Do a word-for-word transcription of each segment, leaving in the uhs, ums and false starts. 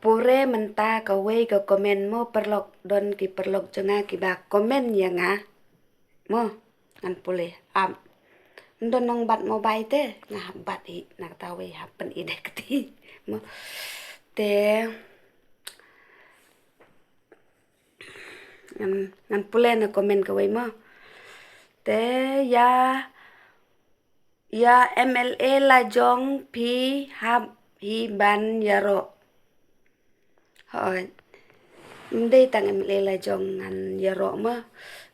Pure mynta kawei ka comment mo paralok, don ki paralok jong nga kiba comment ïa nga. Mo, ngan pule. Ap. Don nong bat mo bai te, nga hap bat hi, na kata wei hap pyn-i deh kti. Mo. Te, ngan, ngan pule na comment kawei mo. Te, ïa, ïa M L A la jong phi hap hi ban ïaroh. Hooid. Ym dei tang M L A la jong ngan ïaroh mo.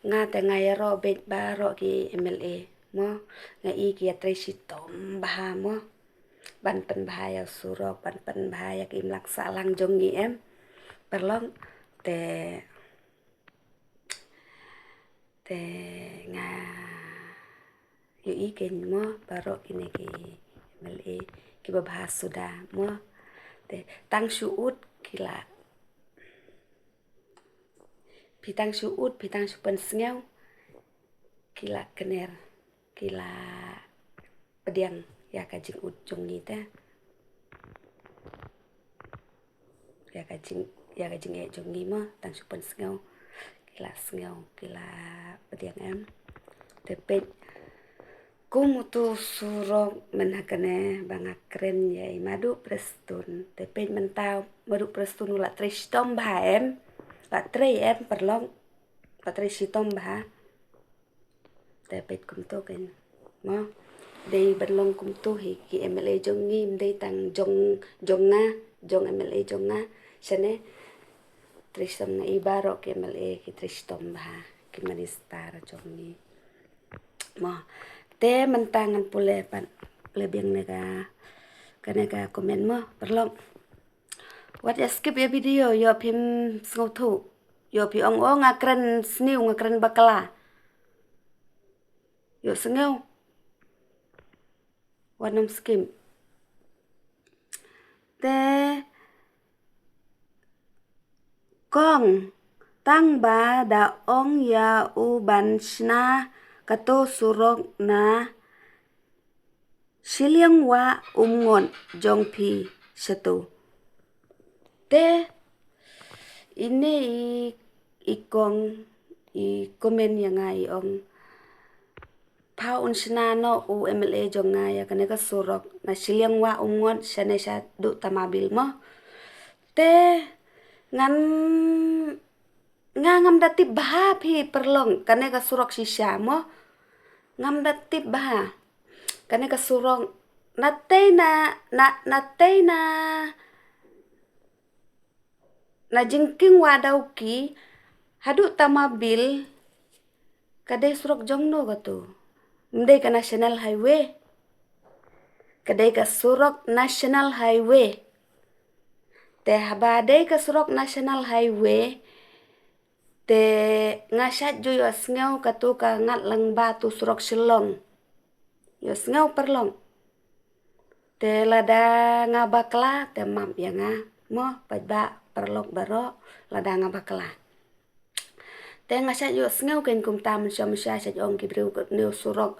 Nga te nga ïaroh beit baroh ki M L A mo. Nga i ki ïatrei shitom bha mo. Ban pynbha ïa u surok, ban pynbha ïa ki imlang sahlang jong ngi em. Paralok te, te nga ïohi kein mo, baroh kine ki M L A kiba bha suda mo. Te tang shu ud ki la, phi tang shu ud, phi tang shu pynsngew, ki la kner, ki la pdiang ïa ka jingud jong ngi te. Ïa ka jing, ïa ka jingeh jong ngi mo, tang shu pynsngew, ki la sngew, ki la pdiang em. Te peit, kum utu u surok mynta kane ba nga kren ïa i Madu Prestone. Te peit mynta Madu Prestone u la trei shitom bha em. La trei em paralok. La trei shitom bha. Te peit kumto kein mo. Dei ban long kumto hi ki M L A jong ngi, ym dei tang jong, jong nga, jong M L A jong nga. Shane trei shitom, nga i baroh ki M L A ki trei shitom bha, ki minister jong ngi mo. Te mynta ngan pule pat, pule biang ne ka, kane ka comment mo paralok. Wat ïa skip ïa video, ïoh phim sngewthuh. Ïoh phi ong, o nga kren sniew, nga kren bakla. Ïoh sngew. Wat nym skip. Te kong, tang ba da ong ïa u ban shna kato surok na shiliang wah Umngot jong phi shatu. Te ine i, i kong i comment ïa nga, i ong, pha un shna noh u M L A jong nga ïa kane ka surok na shiliang wah Umngot shane shaduh Tamabil mo. Te ngan, nga ngam da tip bha phi paralok, kane ka surok shisha mo. Ngam da tip bha kane ka surok, na tei na, na, na tei na, na jingkieng wah Dawki haduh Tamabil. Ka dei surok jong no kato? Ym dei ka National Highway. Ka dei ka surok National Highway. Te haba dei ka surok National Highway, te nga shait ju ïohsngew kato ka ngat lang ba tu surok Shillong. Ïohsngew paralok. Te lada nga bakla te map ïa nga mo, paidbah paralok baroh, lada nga bakla. Te nga shait ïohsngew kein kumta mynshuwa mynshuwa, shait ong ki briew kane u surok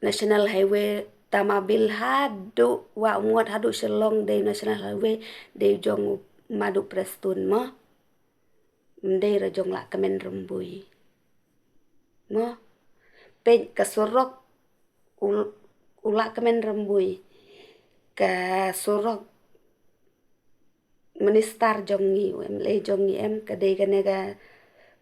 National Highway Tamabil haduh wah Umngot haduh Shillong dei National Highway, dei jong u Madu Prestone mo. Ym dei ra jong Lahkmen Rymbui mo. Peit ka surok u, u Lahkmen Rymbui, ka surok minister jong ngi, u M L A jong ngi em, ka dei kane ka,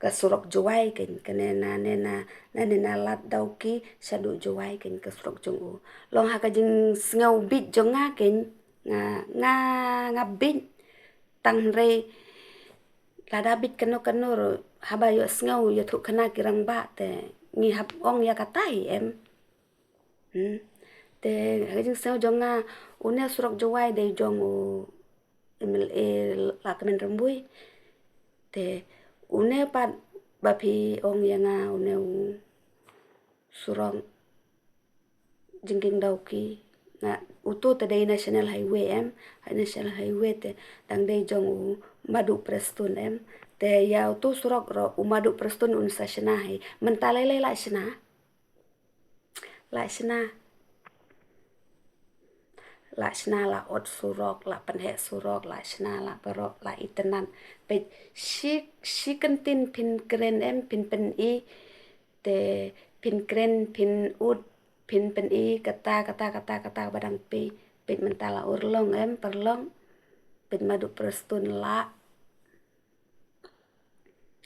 ka surok Jowai kein, kane na, ne na, na, ne na lad Dawki shaduh Jowai kein ka surok jong u. Long ha ka jingsngew bit jong nga kein, nga, nga, nga bit tang hynrei lada bit kano kano ruh, haba ïohsngew ïathuh khana ki rangbah te ngi hap ong ïa kata hi em. Hmm. Te ha ka jingsngew jong nga, une surok Jowai dei jong u M L A Lahkmen Rymbui. Te une pat ba phi ong ïa nga une u surok jingkieng Dawki, nga, uto te dei National Highway em, ha National Highway te dang dei jong u Madu Prestone em. Te ïa uto surok ruh u Madu Prestone un sa shna hi. Mynta lei lei la shna. La shna. La shna la ot surok, la pynheh surok, la shna la baroh, la itynnad. Peit, shi, shi kyntien phin kren em, phin pyni, te phin kren, phin ud, phin pyni, kata, kata, kata, kata, ba dang phi. Peit mynta la urlong em, pyrlong. Peit Madu Prestone la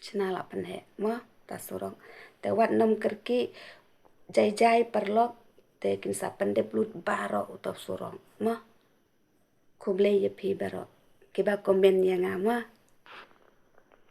shna la pynheh, mo, ta surok. Te wat nym kyrkieh, jai jai paralok, te kin sa pyndep lut baroh uta u surok, mo. Khublei ïa phi baroh kiba comment ïa nga, mo.